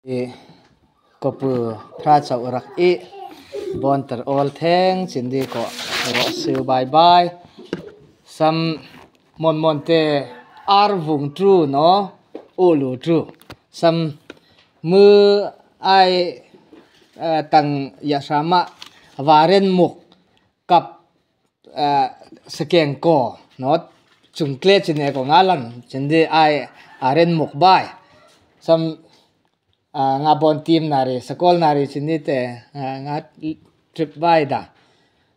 I kopu phra chauh rak i bon tar awl theng chindi ko ro siu bai bai sam mon mon te ar vung tru no u lu tru sam mu ai tang ya sama waren muk kap sekeng ko no chung kle chine ko ngalan chindi ai aren muk bai sam nga bon team nari sakol nari chini te nga trip bai da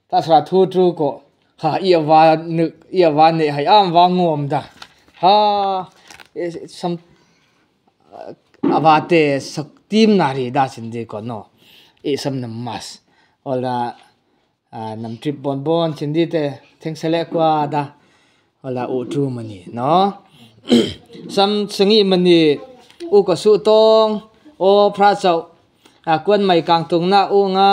ta sra thu tru ko ha ia wa nu ia wa ne hai am wa ngom da ha sam awate sak team nari da chindi ko no e sam nam mas ola nam trip bon bon chindi te theng sele kwa da ola u tru mani no sam sangi mani u ko su tong o phra chau a kwan mai kang tung na u nga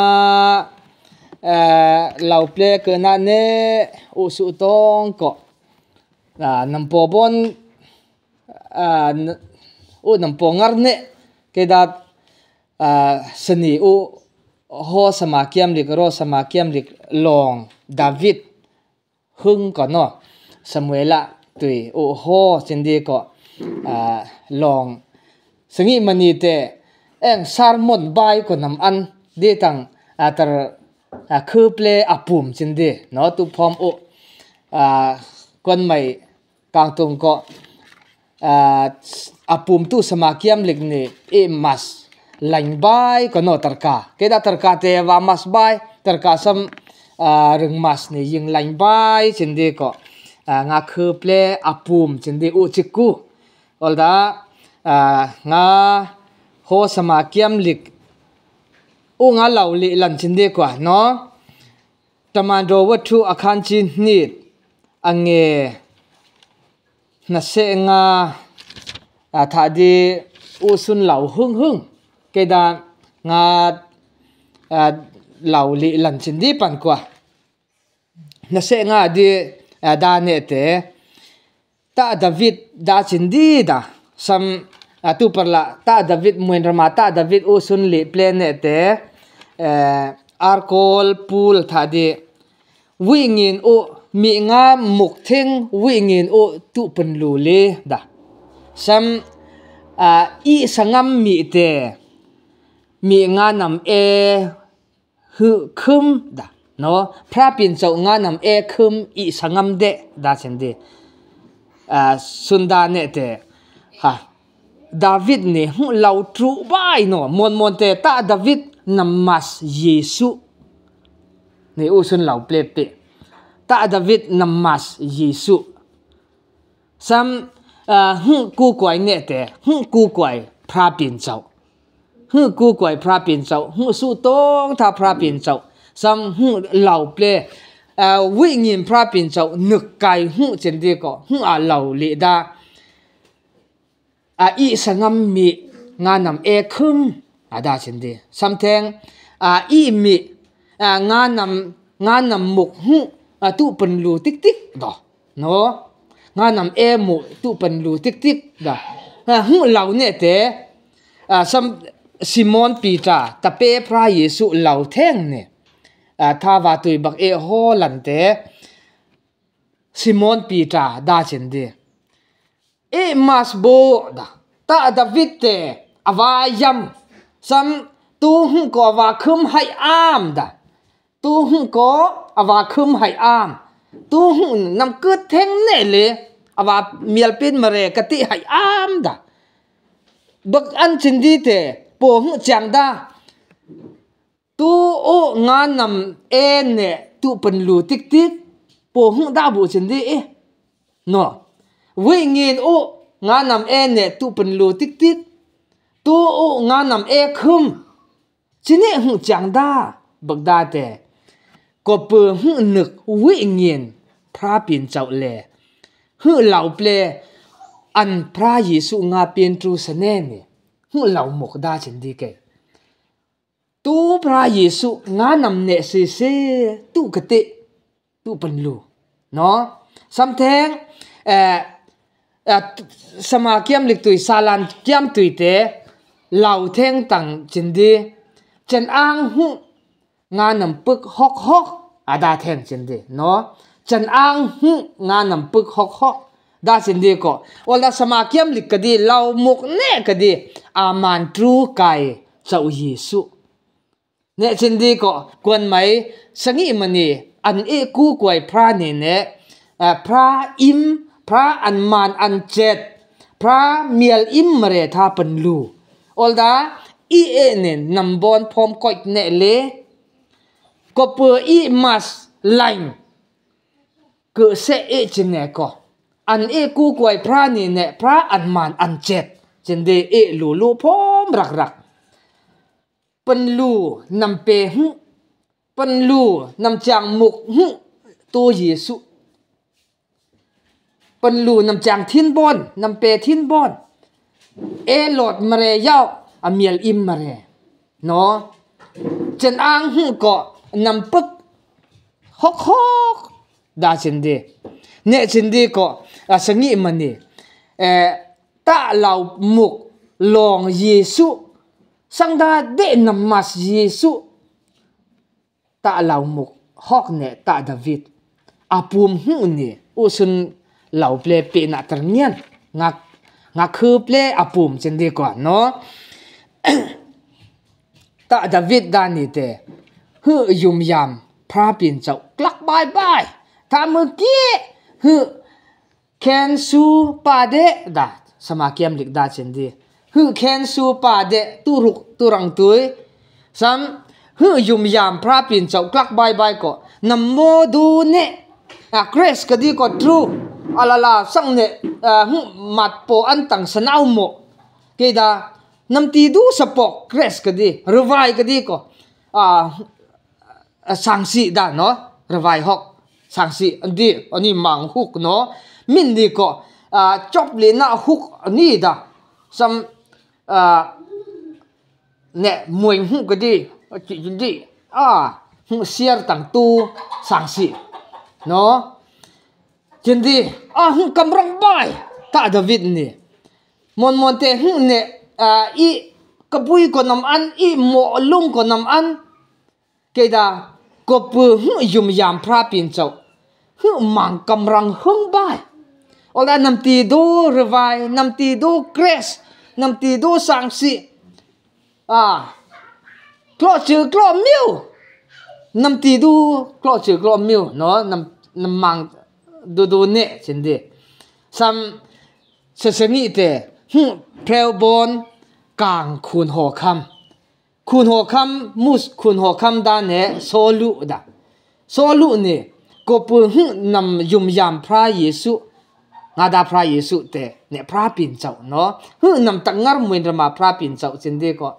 lau ple ke na ne u su tong ko nam po bon u nam po ngar ne ke da sani u ho sama kiam lik ro sama kiam lik long David hung ko no Samuela tui u ho chindi ko long sangi mani te eng sermon bai ko nam an de tang tar khu ple apum chindi no tu phom u kon mai kang tung ko apum tu sama kiam lik ni e mas lain bai ko no tarka ke da tarka te wa mas bai tarka sam rung mas ni ying lain bai chindi ko nga khu ple apum chindi u chiku ol da nga ho sama kiam lik u nga lau li lan chindi kwa no taman ro wa thu akhan chi ni ange na se nga tha di u sun lau hung hung ke da nga lau li lan chindi pan kwa na se nga di da ne te ta David da chindi da sam tu par la ta David muen rama ta David u sun li ple ne te arkol pool tha di wingin u mi nga muk thing wingin u tu pen lu le da sam i sangam mi te mi nga nam e hu khum da no phra pin chau nga nam e khum i sangam de da chen de sunda ne te ha David ni hu lau tru bai no mon mon te ta David namas Yesu ni u sun lau ple pe ta David namas Yesu sam hu ku kwai ne te hu ku kwai phra pin chau hu ku kwai phra pin chau hu su tong tha phra pin chau sam hu lau ple wi ngin phra pin chau nuk kai hu chen di ko hu a lau li da a i sangam mi nga nam e khum a da chen di something a i mi nga nam muk hu tu pen lu tik tik do no nga nam e mu tu pen lu tik tik da hu lau ne te sam Simon Peter ta pe phra Yesu lau theng ne tha wa tui bak e ho lan te Simon Peter da chen di e mas bo da ta David te awayam sam tu hu ko wa khum hai am da tu hu ko awa khum hai am tu hu nam cứ theng ne le awa mial pin mare ka ti hai am da bak an chin di te po hu chang da tu o nga nam e ne tu pen lu tik tik po hu da bu chin di e no wi ngin o nga nam e ne tu pen lu tik tik tu o nga nam e khum chine hu chang da bak da te ko pu hu nuk wi ngin phra pin chau le hu lau ple an phra Yesu nga pin tru sane ni hu lau mok da chin di ke tu phra Yesu nga nam ne se se tu ka te tu pen lu no something sama kiam lik tui salan kiam tui te 老天当真的真安哼我能不学学啊大天真的喏真安哼我能不学学大真的个我那什么兼力个的老木呢个的阿曼猪盖做耶稣เนี่ยจินดีก็กวนไหมสังอีมันนี่อันเอกูกวยพระนี่เนี่ยพระอิมพระอันมานอันเจ็ดพระเมียลอิมเรธาปันลูออลดาอีเอเนี่ยนำบอนพร้อมก้อยเนเลก็เปื่ออีมัสไลน์เกิดเสเอจินเนก็อันเอกูกวยพระนี่เนี่ยพระอันมานอันเจ็ดจินดีเอลูลูพร้อมรักรักปันลูนำเปหุปันลูนำจางมุกหุตัวเยซูปันลูนำจางทิ้นบอนนำเปทิ้นบอนเอหลอดมเรยาวอเมียลอิมมเรเนาะเจนอ้างหุเกาะนำปึกฮอกฮอกดาเจนดีเนี่ยเจนดีเกาะอาสังิมันนี่เอตาเหล่ามุกลองเยซูสังดาเดนมัสเยซูตาเหล่ามุกฮอกเนตาดาวิดอาภูมิหูนี่อุสุนเหล่าเปลเปนัตรเนียนงักงักคือเปลอาภูมิเจนดีกว่าเนาะตาดาวิดดานี่เตฮือยุมยำพระปิ่นเจ้ากลักบายบายถ้าเมื่อกี้ฮือแคนซูปาเดดาสมาเกียมลิกดาเจนดีฮือแคนซูปาเดตุรุกตุรังตุยซ้ำฮือยุมยามพระปิ่นเจ้ากลักบายบายก็นำโมดูเนอะเกรสก็ดีก็ทรูอาลาลาสังเนฮือมัดโปอันตังสนาวโมเกดานำตีดูสปอกเกรสก็ดีรวายก็ดีก็สังสีดาเนาะรวายฮอกสังสีอันดีอันนี้มังฮุกเนาะมินดีก็จบเลยนะฮุกอันนี้ดาซ้ำเนี่ยมวยหุกก็ดีจีนดีหุเสียร์ต่างตู้สังสีเนาะจินดีหุกำลังบายตาดาวิดนี่มอนมอนเตหุเนี่ยอีกระปุยก็นำอันอีหมอลุงก็นำอันเกดากบหุยุมยามพระปิ่นเจ้าหุมังกำลังหึงบายอลานำตีดูรวายนำตีดูเกรสนำตีดูสังสีกลอจือกลอมิวนำตีดูกลอจือกลอมิวเนาะนำนำมังดูดูเนี่ยจินดีซ้ำเสนิเตหุเพลบอนกางคุณหอคำคุณหอคำมุสคุณหอคำดาเนโซลุดาโซลุเนี่ยก็ปุ่นหุนำยุมยามพระเยซูงาดาพระเยซูเตเนี่ยพระปิ่นเจ้าเนาะหือนำตังงารมวยมาพระปิ่นเจ้าจินดีก็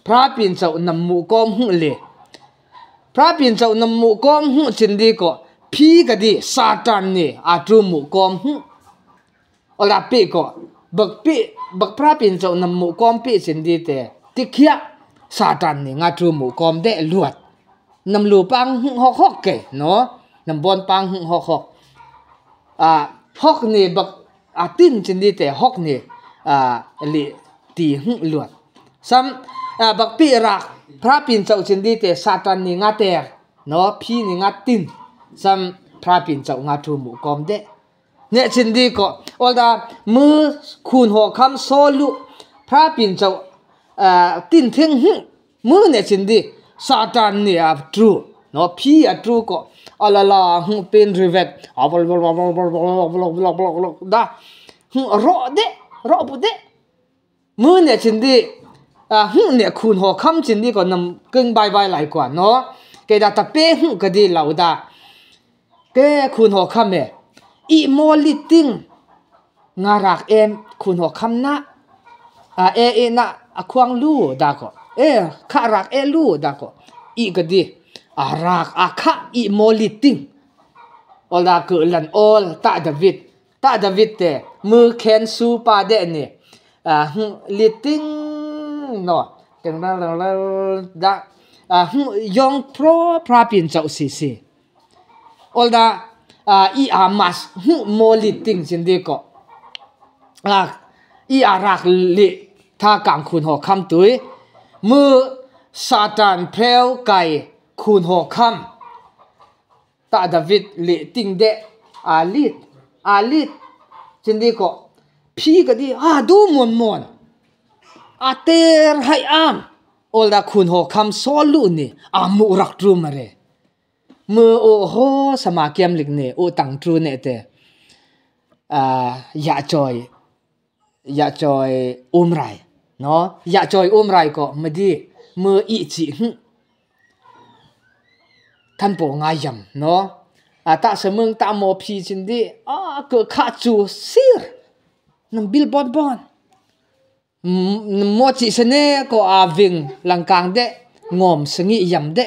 พระปิ่นเจ้านำหมู่กอมหุเลพระปิ่นเจ้านำหมู่กอมหุจินดีก็พี่ก็ดีซาตานเนี่ยอาจูหมู่กอมหุอลาปีก็บักปีบักพระปิ่นเจ้านำหมู่กอมปีจินดีเตติเขียซาตานเนี่ยงาจูหมู่กอมเดลวดนำลูปังหุฮอกฮอกเกเนาะนำบอลปังหุฮอกฮอกฮอกนี่บักอาตินจินดีแต่ฮอกนี่ลิตีหุลวดซ้ำบักปีรักพระปิ่นเจ้าจินดีแต่ซาตานนี่งาแตกเนาะพี่นี่งาตินซ้ำพระปิ่นเจ้างาทูหมู่กอมเดเนี่ยจินดีก็อลดามือคุณหัวคำโซลุพระปิ่นเจ้าตินเทงหุมือเนี่ยจินดีซาตานนี่อาทรูเนาะพี่อาทรูก็อาลาลาหุเป็นรีเวทอาบลบลบลบลบลบลบลบลบดาหุรอเดรอบุเดมือเนี่ยจินดีหุเนี่ยคุณหัวคำจินดีก็นำกึ่งใบใบหลายกว่าเนาะเกดาตะเป้หุก็ดีเหล่าดาแกคุณหัวคำเนี่ยอีโมลิติงงารักเอ็มคุณหัวคำนะเอเอนะควงลู่ดาก็เอข้ารักเอลู่ดาก็อีก็ดีอารักอาคะอีโมลิติงอลาเกิลันอลตาดาวิดตาดาวิดเตมือแขนซูปาเดเนี่ยลิติงเนาะจังนั้นแล้วดายองโปรพระปิ่นเจ้าสีสีอลดาอีอามัสโมลิติงจินดีก็อีอารักลิ Tha kang khun ho kham tui mu Satan pheu kai khun ho kham ta David le ting de a lit a lit chin di ko phi ka di a du mon mon a ter hai am ol da khun ho kham so lu ni a mu rak tru mare มือโอโหสมาเกียมลิกเนโอตังทรูเนเตอ่าอย่าจอยอย่าจอยอุ้มไรเนาะอย่าจอยอุ้มไรก็ไม่ดีมืออีจีหึท่านปงายำเนาะอ่าตาเสมึงตาโมพีจินดีอ่าเกิดขาจูซีร์นำบิลบอนบอนมอจิเสเนก็อาวิงลังกางเดงอมสงิยำเด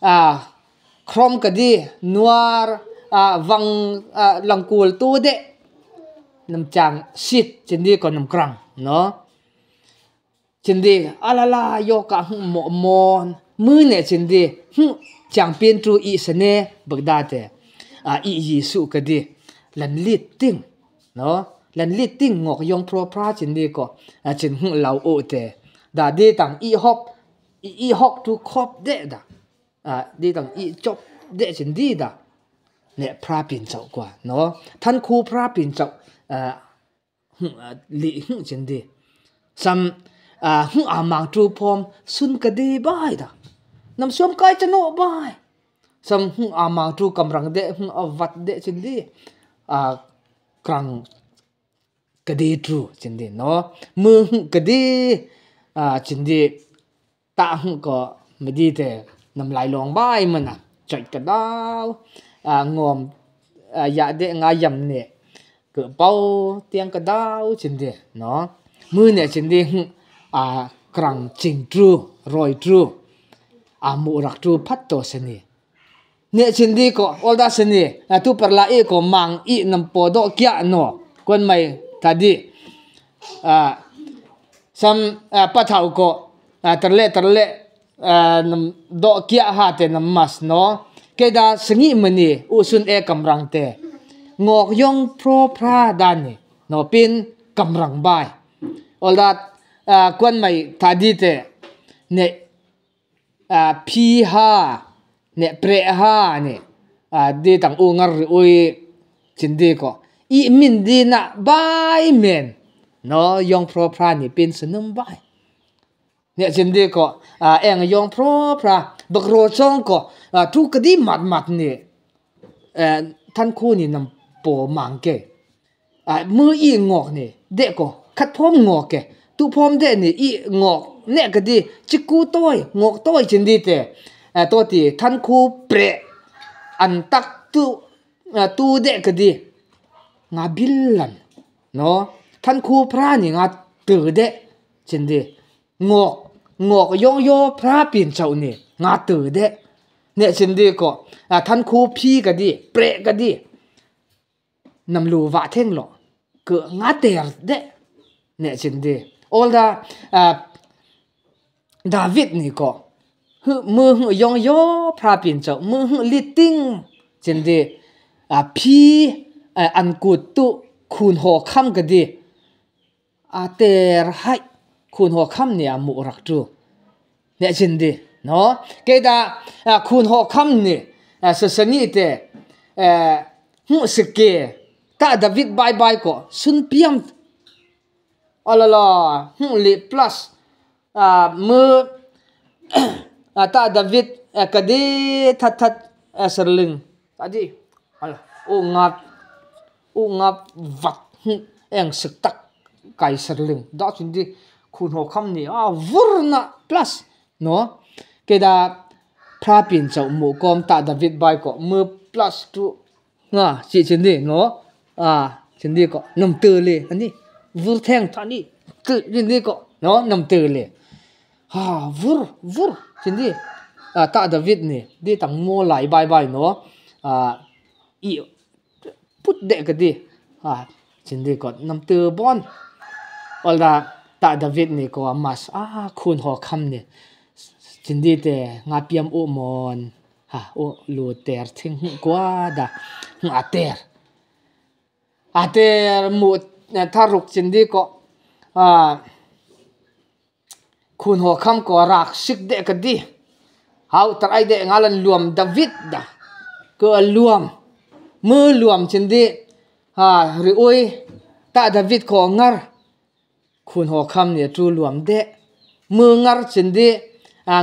อ่าครอมกดีนัวอ่าวังอ่าลังกูลตัวเดนำจางสิทจินดีก็นำกรังเนาะจินดีอะลาลาโยกะหมอมอนมือเนี่ยจินดีหจางเปียนจูอีเสเนบักดาเตอ่าอียีสุกดีลันลิดติ้งเนาะลันลิดติ้งงอกยองโปรพระจินดีก็อ่าจินหเหลาโอเตดาดีตังอีฮอกอีฮอกทุครบเดดาอ่าดีตังอีจบเดจินดีดาเนี่ยพระปิ่นเจ้ากว่าเนาะท่านครูพระปิ่นเจ้าหลีหึจินดีซัมหึอามังจูพอมสุนกะดีบายดานำสวมกายจะโนบายซัมหึอามังจูกำลังเดหึอวัดเดจินดีกรังกะดีจูจินดีเนาะมือหึกะดีจินดีตาหึก็ไม่ดีแต่นำลายลองบายมันอ่ะใจกระดาวงอมอยาเดงายำเนี่ยเกิดเป้าเตียงกระดาวจินดีเนาะมือเนี่ยจินดีกรังจิงจูรอยจูอามูรักจูพัดตัวเสนีเนี่ยจินดีก็อลดาเสนีตุปลาเอก็มังอีนำปอดเกียนอกวนไม่ทัดีซัมปะเท่าก็ตะเละตะเละดอกเกียหาเตนำมัสเนาะเกดาสงิมนีอุสุนเอกำลังเตงอกยองโปรพระดานนี่เนาะเป็นกำลังบายอลดัดกวนไม่ทัดีเตเนี่ยพีฮาเนี่ยเปรฮาเนี่ยดีต่างอุงารอุยจินดีก็อีมินดีนะบายเมนเนาะยองโปรพระนี่เป็นสนุมบายเนี่ยจินดีก็เองยองโปรพระบักโรจงก็ทุกคดีมัดมัดเนี่ยท่านคู่นี่นำปอมังเกมืออีงอกนี่เด็กก็ขัดพร้อมงอกเกตุพร้อมเด็กนี่อีงอกเนี่ยก็ดีจิกูต้อยงอกต้อยจินดีเตตัวที่ท่านคู่เปรอันตักตุตูเด็กก็ดีงาบิลลันเนาะท่านคู่พระนี่งาตื่นเด็กจินดีงอกงอกยองโยพระปิ่นเจ้านี่งาตื่นเด็กเนี่ยจินดีก็ท่านคู่พี่ก็ดีเปรก็ดีนำลูวะเท่งหรอเกิดงาเตอร์เด็กเนี่ยจินดีออลดาดาวิดนี่ก็มือยองโยพระปิ่นเจ้ามือลิติ้งจินดีพี่อันกุตุคุณหัวค่ำก็ดีอาเตอร์ให้คุณหัวค่ำเนี่ยมุรักจูเนี่ยจินดีเนาะเกดาคุณหัวค่ำเนี่ยสสนิเตหูสเกตาดาวิดบายบายก็สุนเปียมอ๋อละละหูลิ plus มือตาดาวิดกะดีทัดทัดสลึงตาดีอ๋อละอุงับอุงับวัดเองสตักไก่สลึงดาจินดีคุณหัวค่ำนี่อ่าวุรนะ plus เนาะเกดาพระปิ่นเจ้าหมู่กอมตาดาวิดบายก็มือ plus ตุงะจีจินดีเนาะจินดีก็นำตือเลยอันนี้วุรแทงท่านี้ตือจินดีก็เนาะนำตือเลยฮ่าวุรวุรจินดีตาดาวิดนี่ดีต่างโมไหลบายบายเนาะอีพุดเด็กก็ดีจินดีก็นำตือบอนอลดาตาดาวิดนี่ก็มาสคุณหัวคำนี่จินดีแต่งาเปียมอุมอนฮะอุลูเตอร์ทิ้งกว่าดาอาเตอร์อาเตอร์หมุดทารุกจินดีก็ Khun ho kham ko rak sik de ka di. Hau tar ai de ngalan luam David da. Ko luam. Mu luam chin di. Ha ri ui ta David ko ngar. Khun ho kham ne chu luam de. Mu ngar chin di.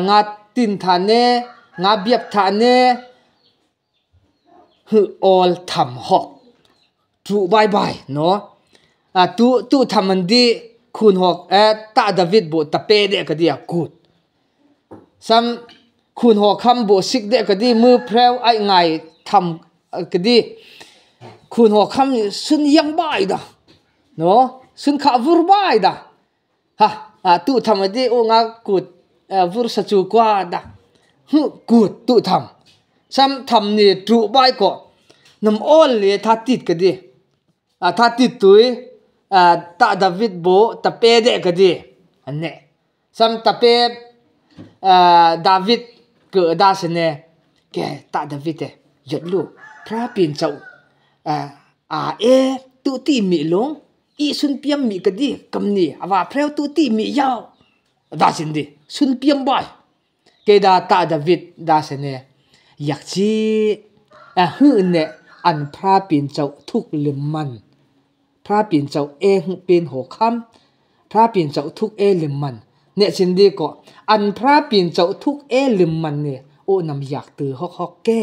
Nga tin tha ne nga biap tha ne hu all tham hok. Chu bye bye no. Tu tu tham an di khun hok ta David bo ta pe de ka dia kut. Sam khun ho kham bo sik de ka di mu phreu ai ngai tham ka di khun ho kham sun yang bai da no sun kha vur bai da ha tu tham di o nga kut vur sa chu kwa da hu kut tu tham sam tham ni tru bai ko nam ol le tha tit ka di tha tit tui ta David bo ta pe de ka di ane sam ta pe David ke da se ne ke ta David e yot lu phra pin chau a e tu ti mi long i sun piam mi ka di kam ni awa phreu tu ti mi yao da sin di sun piam bai ke da ta David da se ne yak chi hu ne an phra pin chau thuk lim man phra pin chau e hu pin ho kham phra pin chau thuk e lim man ne sin di ko an phra pin chau thuk e lim man ne o nam yak tu hok hok ke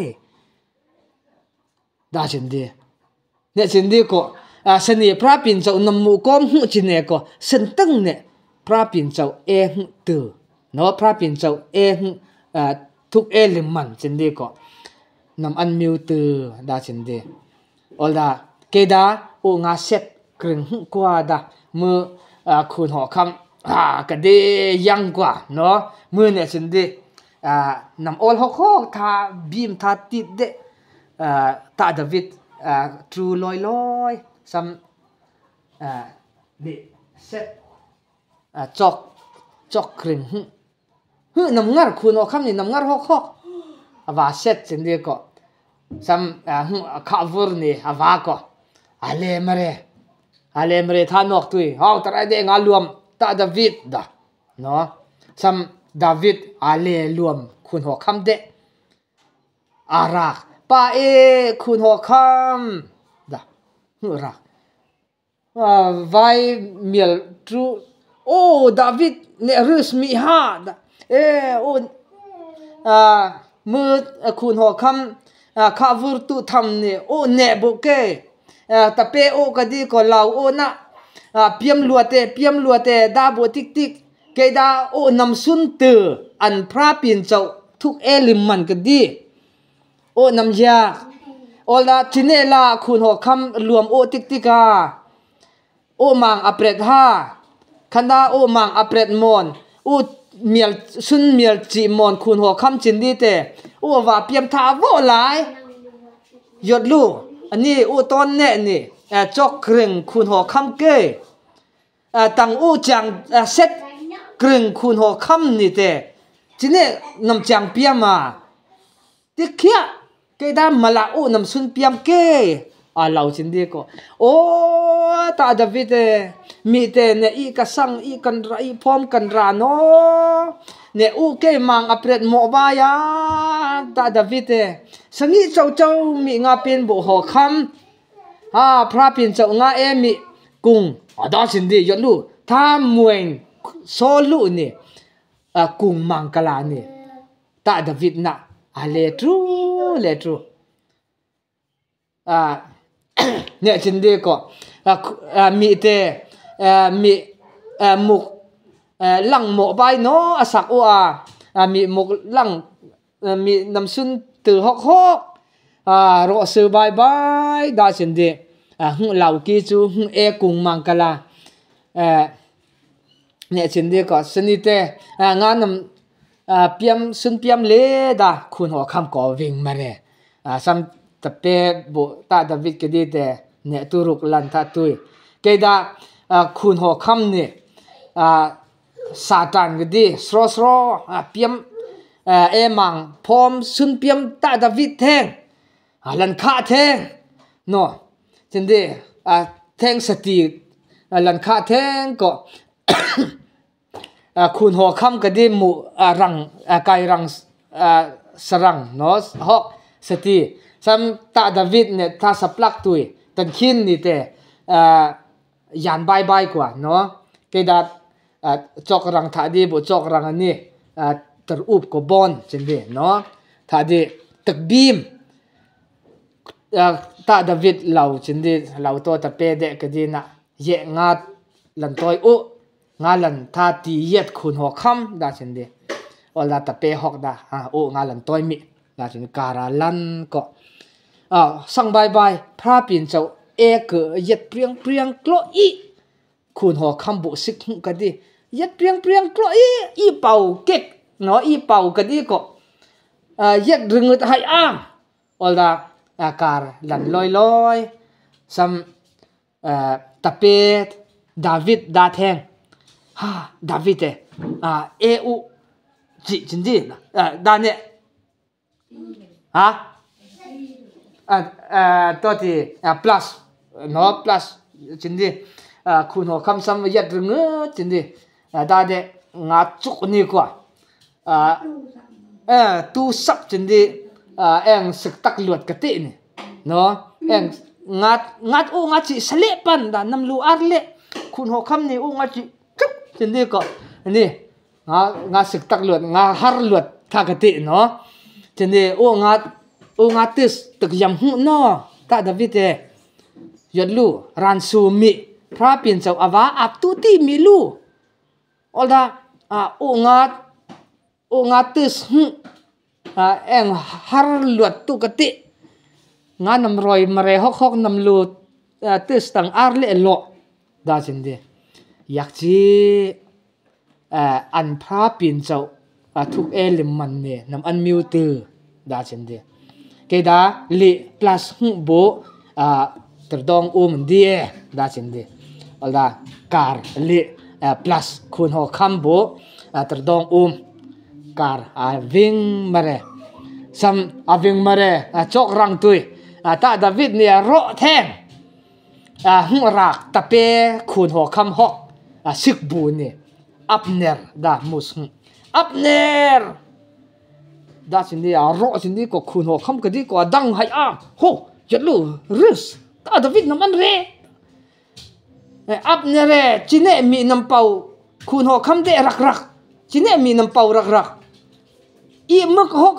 da sin di ne sin di ko sani phra pin chau nam mu kom hu chi ne ko sen tang ne phra pin chau e hu tu no phra pin chau e hu thuk e lim man sin di ko nam an miu tu da sin di ol da ke da o nga set kring hu kwa da mu khun ho kham ka de yang kwa no mu ne sin di nam ol hok hok tha bim tha tit de ta David tru loi loi sam ni set chok chok kring hu hu nam ngar khun ho kham ni nam ngar hok hok awa set sin di ko sam hu kha vur ni awa ko ale mare tha nok tui hau tar ai de nga luam ta David da no sam David ale luam khun ho kham de arak pa e khun ho kham da hu rak vai miel tru o David ne rus mi ha da e o mu khun ho kham kha vur tu tham ne o ne bo ke ta pe o ka di ko lau o na piam lua te da bo tik tik ke da o nam sun tu an phra pin chau thuk e lim man ka di o nam ya ol da chine la khun ho kham luam o tik tik a o mang apret ha khanda o mang apret mon u miel sun miel chi mon khun ho kham chin di te o wa piam tha vo lai yot luอันนี้อูต้นเนี่ยนี่จอกกรึงคุณหัวคำเก้ตังอูจังเซ็ตกรึงคุณหัวคำนี่เตทีนี้นำจังเปียมาที่เขียเกด้ามาละอูนำซุนเปียมเก้เหล่าจินดีก็โอ้ตาดาวิดมีเตเนี่ยอีกสังอีกันไรพร้อมกันราโนเนี่ยอูเก้มังอเปรตโมบายาตาดาวิดสังงี้เจ้าเจ้ามีงาเป็นบุหอคำพระปิ่นเจ้างาเอมีกุงดอสินดียศลูถ้ามวยโซลูนี่กุงมังกลานี่ตาดาวิดน่ะเลทรูเลทรูเนี่ยจินดีก็มีเตมีมุกลังหมกใบเนาะสักอัวมีมุกลังมีน้ำซุนตือฮอกฮอกรอซื้อบายบายดาจินดีหเหล่ากีจูหเอกุงมังกลาเนี่ยจินดีก็สนิเตงานน้ำเปียมซุนเปียมเลดาคุณหัวคำก่อวิ่งมาเลยซ้ำตะเปบุตาดาวิดกดีเตเนี่ยตุรุกลันทาตุยเกดาคุณหัวคำเนี่ยซาตานกดีสรอสรอเปียมเอมังพร้อมซุนเปียมตาดาวิดแทงลันขาแทงเนาะจินดีแทงสติ Lan kha theng ko khun ho kham ka di mu rang kai rang sarang no hok sati sam ta David ne tha saplak tui tan khin ni te yan bai bai kwa no ke dat chok rang tha di bu chok rang ani tar up ko bon chen di no tha di tak bim ta David lau chen di lau to ta pe de ka di na ye nga lan toi u nga lan tha ti yet khun ho kham da chen di ola ta pe hok da ha u nga lan toi mi da chen kara lan ko sang bai bai phra pin chau e ke yet priang priang klo i khun ho kham bu sik hu ka di yet priang priang klo i i pau kek no i pau ka di ko yet ringut hai am ola kar lan loi loi sam tape David da theng ha David e e u ji chin di da ne ha to ti plus no plus chin di khun ho kham sam yat ring chin di da de nga chuk ni kwa tu sap chin di eng sik tak luat ka ti ni no eng ngat ngat u nga chi sale pan da nam lu ar le khun ho kham ni u nga chi chuk chin di ko ni nga nga sik tak luat nga har luat tha ka ti no chin di u nga tis tak yam hu no ta David e yat lu ran su mi phra pin chau awa ap tu ti mi lu ol da u nga tis hu eng har luat tu ka ti nga nam roi mare hok hok nam lu tis tang ar le lo da chin di yak chi an phra pin chau thuk e lim man ne nam an miu tu da chin di ke da li plus hu bo terdong um di e da chin di ol da kar li plus khun ho kham bo terdong kar a ving mare sam a ving mare chok rang tui ta David ni ro theng hu rak tape khun ho kham hok sik bu ni Abner da mus Abner da chin di a ro chin di ko khun ho kham ka di ko dang hai a ho yat lu rus ta David nam an re Abner e chine mi nam pau khun ho kham de rak rak chine mi nam pau rak rak i muk hok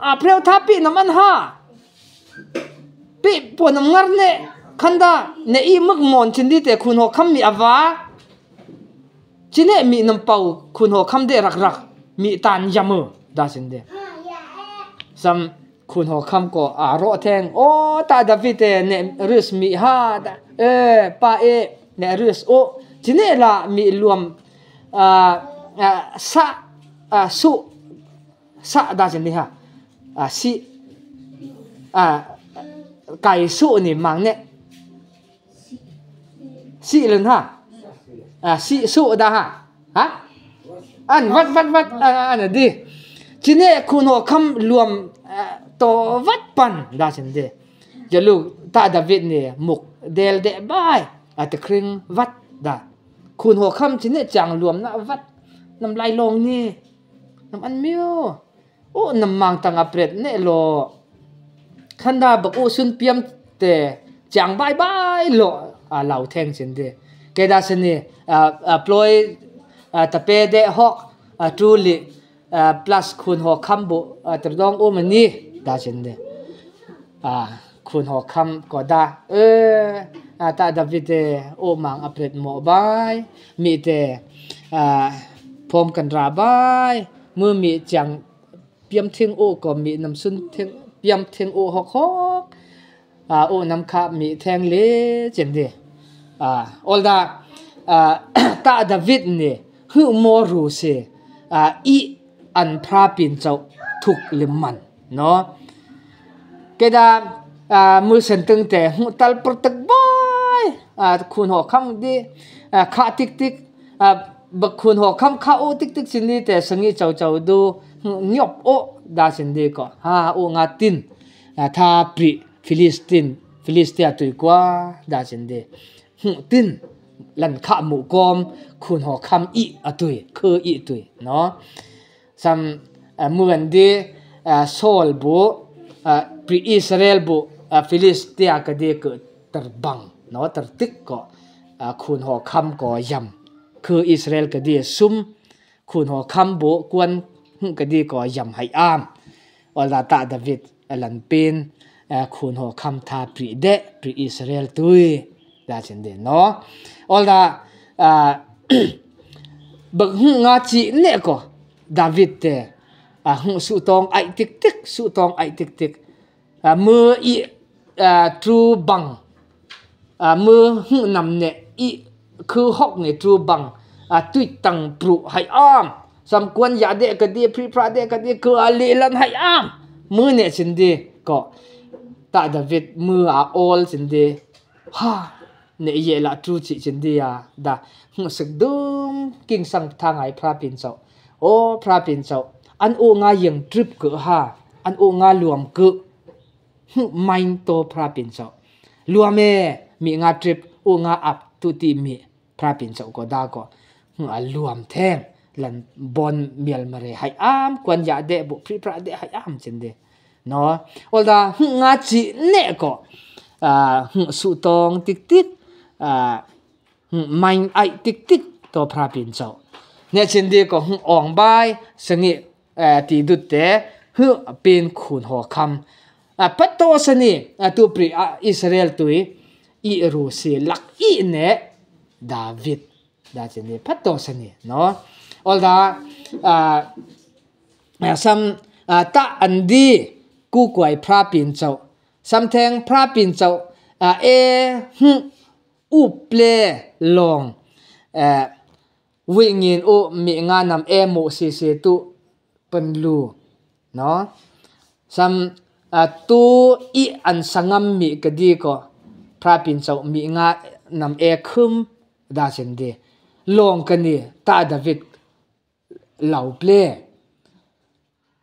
a preu tha pi nam an ha pi po nam ngar ne khanda ne i muk mon chin di te khun ho kham mi awa chine mi nam pau khun ho kham de rak rak mi tan yamu da chin de sam khun ho kham ko a ro theng o ta David e ne rus mi ha da e pa e ne rus o chine la mi luam sa su sa da chin di ha si kai su ni mang ne si lên ha si su da ha ha an vat vat vat an di chine khun ho kham luam to vat pan da chin de jalu ta David ni muk del de bai a te khring vat da khun ho kham chine chang luam na vat nam lai long ni nam an miu o nam mang tang a pret ne lo khanda bak u sun piam te chang bai bai lo a lau theng chin de ke da sin ni ploi tape de hok tu li plus khun ho kham bu terdong u mani da chin de khun ho kham ko da e ta David e o mang a pret mo bai mi te phom kan ra bai mu mi chang piam thing u ko mi nam sun thing piam thing u hok hok u nam kha mi theng le chen de all da ta David ni hu mo ru se i an phra pin chau thuk lim man no ke da mu sen tung te hu tal por tak bai khun ho kham di kha tik tik bak khun ho kham kha o tik tik chin ni te sangi chau chau du nyop o da chin di ko ha u nga tin tha pri Philistin Philistia tui kwa da chin di hu tin ลันขะหมู่กอมคุณหอคำอีอะตุยคืออีตุยเนาะซัมเหมือนดีโซลบุปรีอิสราเอลบุฟิลิสเตียกดีเกิดตรบังเนาะตรติกก็คุณหอคำก็ยำคืออิสราเอลกดีซุมคุณหอคำบุกวนกดีก็ยำให้อามอลาตาดาวิดลันเป็นคุณหอคำทาปรีเดปรีอิสราเอลตุยดาจินเดนเนาะอลาบักงาจีเนี่ยก็ดาวิดเตหงสุตองไอติ๊กติ๊กสุตองไอติ๊กติ๊กมืออีทรูบังมือหงนำเนี่ยอีคือฮอกเนี่ยทรูบังตุยตังปรุให้อามสมควรอย่าเด็กกดีพริพระเด็กกดีคืออลีลันให้อามมือเนี่ยสินดีก็ตาดาวิดมืออาออลสินดีฮ่าเนี่ยเยละทรูจิสินดีอ่ะดาหงสึกดุมกิ่งสังทางไอพระปินเจ้าโอ้พระปินเจ้าอันโองายังทริปเกือฮาอันโองารวมเกือไม่โตพระปินเจ้ารวมเมมีงาทริปโองาอับตุติมีพระปินเจ้าก็ได้ก็รวมแท่งหลันบอลเมียลมาเรให้อามกวนยาเดบุพริพระเดให้อามจินเดเนาะอลดางาจีเนก็สุตองติ๊กติ๊กไม่ไอติ๊กติ๊กตัวพระปินเจ้าเนี่ยจินเดก็อ่องใบสงิตีดุเตฮึเป็นขุนหัวคำปัตโตสนีตัวปรีอิสราเอลตุยอิรูซีลักอีเนดาวิดดาจินเดปัตโตสนีเนาะอลดาซัมตาอันดีกูกวยพระปินเจ้าซัมแทงพระปินเจ้าเอฮึอุเปลลองวิ่งเงินอุมีงานนำเอโมซีเซตุเป็นลูเนาะซัมตัวอีอันสังมีกดีก็พระปินเจ้ามีงานนำเอคุมดาเซนเดลองกันนี่ตาดาวิดเหล่าเปล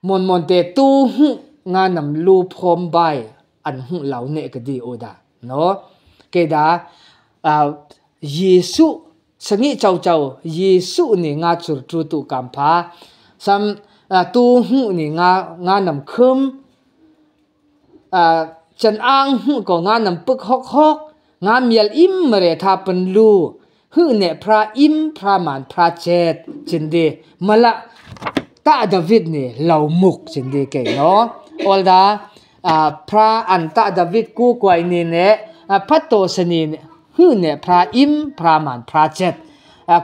มอนมอนเตตู้หุงานนำลูพรมใบอันหุเหล่าเนกดีโอดาเนาะเกดาเยซูสงิเจ้าเจ้าเยซูนี่งาจุดจุตุกัมพาซัมตู้หุนี่งางานำคุมจันอังหุก็งานนำปึกฮอกฮอกงานเมียลอิมเรทาเป็นลูฮึเนพระอิมพระมานพระเจดจินดีมาละตาดาวิดนี่เหล่ามุกจินดีเก่งเนาะอลดาพระอันตาดาวิดกู้กวยนี่เนพัตโตสนีฮึเนพระอิมพระมานพระเจด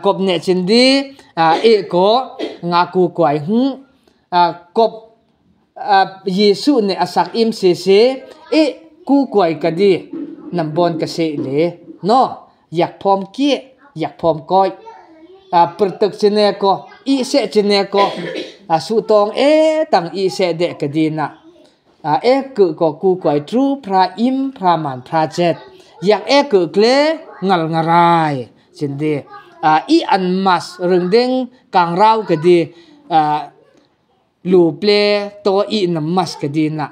กบเนจินดีเอโกงากูกวยฮึกบเยซูเนอสักอิมเซเซเอกูกวยกดีนำบอนกเสเลเนาะอยากพร้อมเกี้ยอยากพร้อมก้อยปรตึกเจเนโกอีเสเจเนโกสุตองเอตังอีเสเดกดีนะเอกือก็กูกวยทรูพระอิมพระมันพระเจ็ดอยากเอกือเกลงัลงรายจินดีอีอันมัสเรื่องเด้งกางเรากดีลูเปลตัวอีนมัสกดีนะ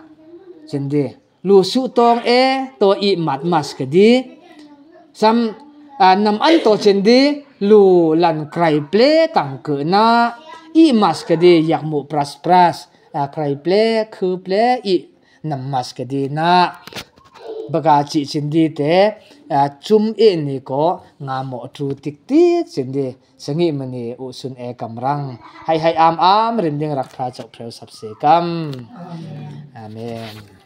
จินดีลูสุตองเอตัวอีมัดมัสกดีซัมนำอันตัวเชนดีลูลันไกรเปลตังเกินาอีมัสกดีอยากมุปรัสปรัสไกรเปลคือเปลอีนำมัสกดีนะบกาจิชินดีเตจุมเอนี่ก็งามอทรูติกติกชินดีสงิมณีอุสุนเอกำรังให้ให้อามอามริมเดียงรักพระเจ้าเพลสับเสกัมอาเมน.